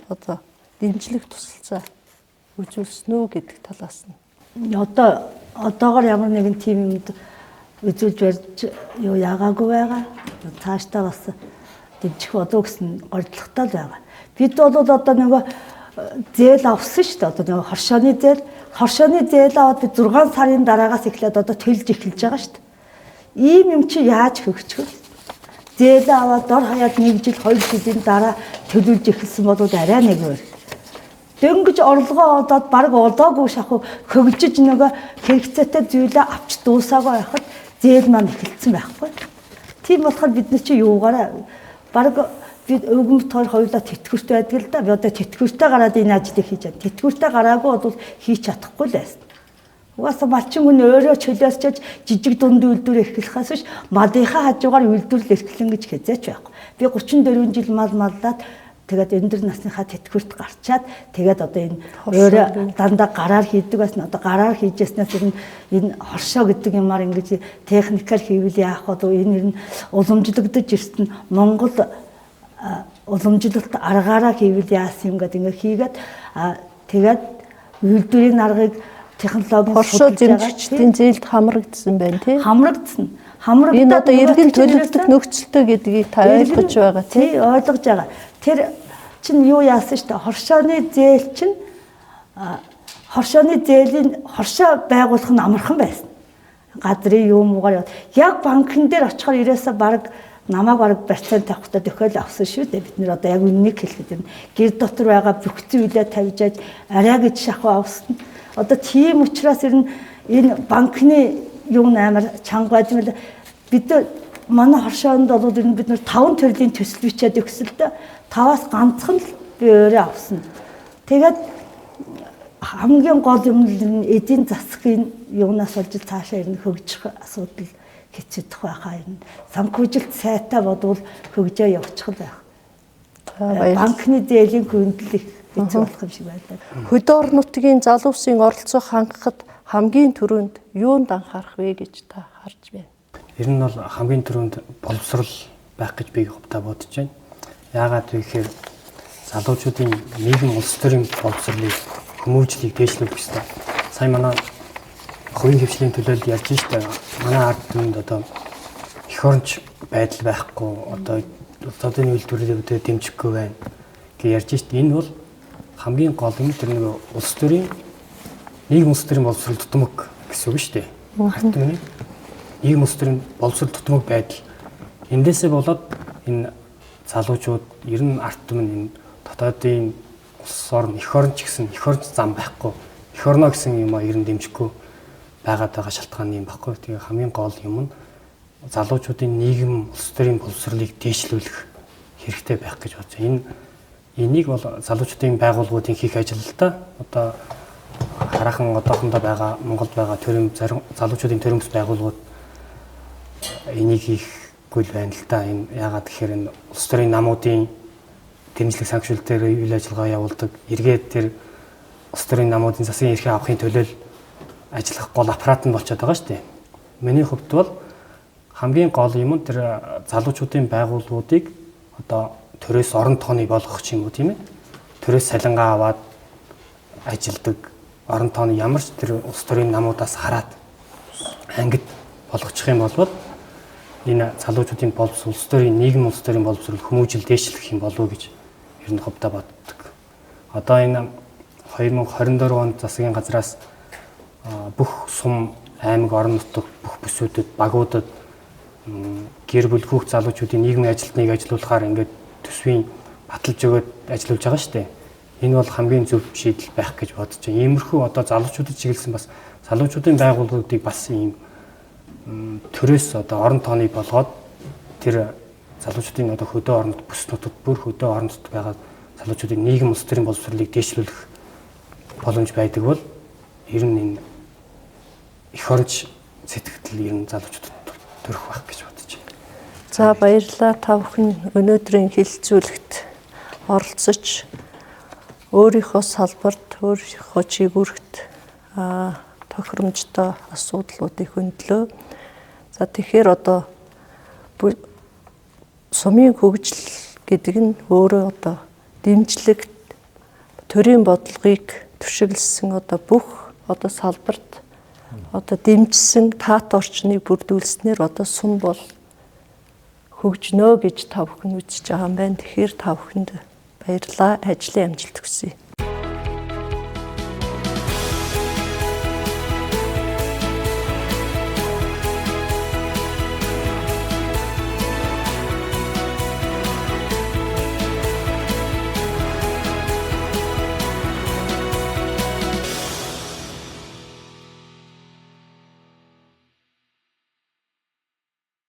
одоо дэмжлэг тусалцаа үзүүлсэн үү гэдэг талаас нь. Одоо одоогор ямар нэгэн тийм юмд үзүүлж барьж юу яагаагүй байгаа. Цаашдаа бас дэмжих болов гэсэн гордлоготой л байгаа. Бид бол одоо нөгөө зээл авсан шүү дээ. Одоо нөгөө хоршооны зээл аваад би 6 сарын дараагаас эхлээд одоо төлж эхэлж байгаа шүү дээ. Ийм юм чи яаж хөгжих вэ? Зээл аваад дор хаяад 1 жил 2 жилийн дараа төлүүлж эхэлсэн бол арай нэг өөр. Дөнгөж орлогоо одоод баг олоогүй шахуу хөгжиж нөгөө хэрэгцээтэй зүйлээ авч дуусаагүй байхад зээл маань эхэлсэн байхгүй. Тийм болохоор бид нар чи юугаараа баг бид өвгөн бит хоёр хоёулаа тэтгэвртэй байдаг л да. Би одоо тэтгэвртэй гараад энэ ажлыг хийж байна. Тэтгэвртэй гараагүй бол хийж чадахгүй л байсан. Угаасаа малчин хүн өөрөө чөлөөлчөж жижиг дунд үйлдвэр эрхлэхээс биш малынхаа хажуугаар үйлдвэрлэл эрхлэн гэж хэзээч байхгүй. Би 34 жил мал маллаад тэгээд өндөр насныхаа тэтгэврт гарчаад тэгээд одоо энэ өөрөө дандаа гараар хийдэг байсан. Одоо гараар хийжсэнээс энэ энэ хоршоо гэдэг юмар ингэж техникээр хийвэл яах вэ? Энэ ер нь уламжлагдаж ирсэн Монгол уламжлалт аргаараа хийвэл яасан юм гэдэг ингээ хийгээд тэгээд үйлдвэрийн аргыг технологийн хоршоо дэмжигчдийн зээлд хамрагдсан байна тий. Хамрагдсан. Энэ одоо эргэн төлөвлөх нөхцөлтэй гэдгийг та ойлгож байгаа тий. Ойлгож байгаа. Тэр чинь юу яасан шүү дээ. Хоршооны зээл чинь хоршооны зээлийн хоршоо байгуулах нь амархан байсан. Газрын юм уугаар яг банкн дээр очихоор ирээсээ баг намайг бараг барьцаан тавихтаа төхөөл авсан шүү дээ. Бид нэр одоо яг үннийг хэлэхэд юм. Гэр дотор байгаа бүх зүйлээ тавьж аж арай гэж шахуу авсан. Одоо тийм учраас ер нь энэ банкны юм амар чанга байж мэл бид манай хоршоонд бол ер нь бид нар 5 төрлийн төсөл бичээд өгсөн л дээ. 5-аас ганцхан л би өөрөө авсан. Тэгээд хамгийн гол юм нь эдийн засгийн юунаас болж цаашаа ер нь хөгжих асуудал хэцүүдэх байхаа ер нь санхүүжилт сайтай бодвол хөгжөө явуучих л байх. Банкны зээлийн хөндлөл их хэцүү болох юм шиг байлаа. Хөдөө орон нутгийн залуусын оролцоог хангахад хамгийн түрүүнд юунд анхаарах вэ гэж та харж байна? Ер нь бол хамгийн түрүүнд боловсрал байх гэж би хувьдаа бодож байна. Яагаад вэ гэхээр залуучуудын нийгэм улс төрийн боловсролыг хүмүүжлийг дээшлүүлэх ёстой. Сая манай хувийн хвшлийн төлөөлөл ярьж штэ. Манай ард түмэнд одоо эх оронч байдал байхгүй, одоо улсуудын үйлдвэрлэлүүдэд дэмжихгүй байна гэж ярьж штэ. Энэ бол хамгийн гол нь тэр нэг улс төрийн нийгэм улс төрийн боловсрол тутамг гэсэн үг шүү дээ. Ард түмний нийгэм улс төрийн боловсрол тутамг байдал. Эндээсээ болоод энэ залуучууд ер нь ард түмэн энэ дотоодын улс орн эх орн ч гэсэн эх орн зам байхгүй. Эх орноо гэсэн юм а ер нь дэмжихгүй байгаад байгаа шалтгаан юм баггүй. Тэгээ хамгийн гол юм нь залуучуудын нийгэм улс төрийн боловсролыг дээшлүүлэх хэрэгтэй байх гэж бодож байна. Энийг бол залуучуудын байгууллагуудын хийх ажил л да. Одоо хараахан одоохондоо байгаа Монголд байгаа төрийн залуучуудын төрийн бас байгууллагууд энийг хийхгүй л байна л да. Энэ яагаад гэхээр энэ улс төрийн намуудын дэмжлэг санхүүжилт дээр үйл ажиллагаа явуулдаг. Эргээд тэр улс төрийн намуудын засгийн эрхээ авахын төлөө ажиллах гол аппарат нь болчиход байгаа шүү дээ. Миний хувьд бол Хамгийн гол юм нь тэр залуучуудын байгууллагуудыг одоо төрөөс орон тооны болгох ч юм уу, тийм ээ. Төрөөс салингаа аваад ажилдаг орон тооны ямар ч тэр улс төрийн намуудаас хараад ангид болгочих юм бол энэ залуучуудын боловсрол, улс төрийн нийгэм, улс төрийн боловсрол хүмүүжил дээшлэх юм болов уу гэж ер нь хувьдаа боддог. Одоо энэ 2024 онд засгийн газраас бүх сум, аймаг, орон нутаг, бүх бүсүүдэд, багуудад гэр бүл, хүүхд залуучуудын нийгмийн ажилтныг ажилуулахаар ингээд төсвийн баталж өгөөд ажиллуулж байгаа шүү дээ. Энэ бол хамгийн зөв шийдэл байх гэж бодож байна. Иймэрхүү одоо залуучуудад чиглэсэн бас залуучуудын байгууллагуудыг бас ийм төрөөс одоо орон тооны болгоод тэр залуучуудын одоо хөдөө орнод, бүс нутагт, бүр хөдөө орнод байгаа залуучуудын нийгэм, улс төрийн боловсролыг дээшлүүлэх боломж байдаг бол ер нь энэ эх оронч сэтгэл ер нь залуучуудад төрөх байх гэж бодож байна. За, баярлалаа. Та бүхэн өнөөдрийн хэлэлцүүлэгт оролцож өөрийнхөө салбарт, өөрийнхөө чигүүрт тохиромжтой асуудлуудыг хөндлөө. За, тэгэхээр одоо сумын хөгжил гэдэг нь өөрөө одоо дэмжлэг, төрийн бодлогыг түшиглэсэн, одоо бүх одоо салбарт одоо дэмжсэн таат орчныг бүрдүүлснээр одоо сум бол хөгжнөө гэж та бүхэн үзэж байгаа юм байна. Тэгэхээр та бүхэнд баярлалаа. Ажлын амжилт хүсье.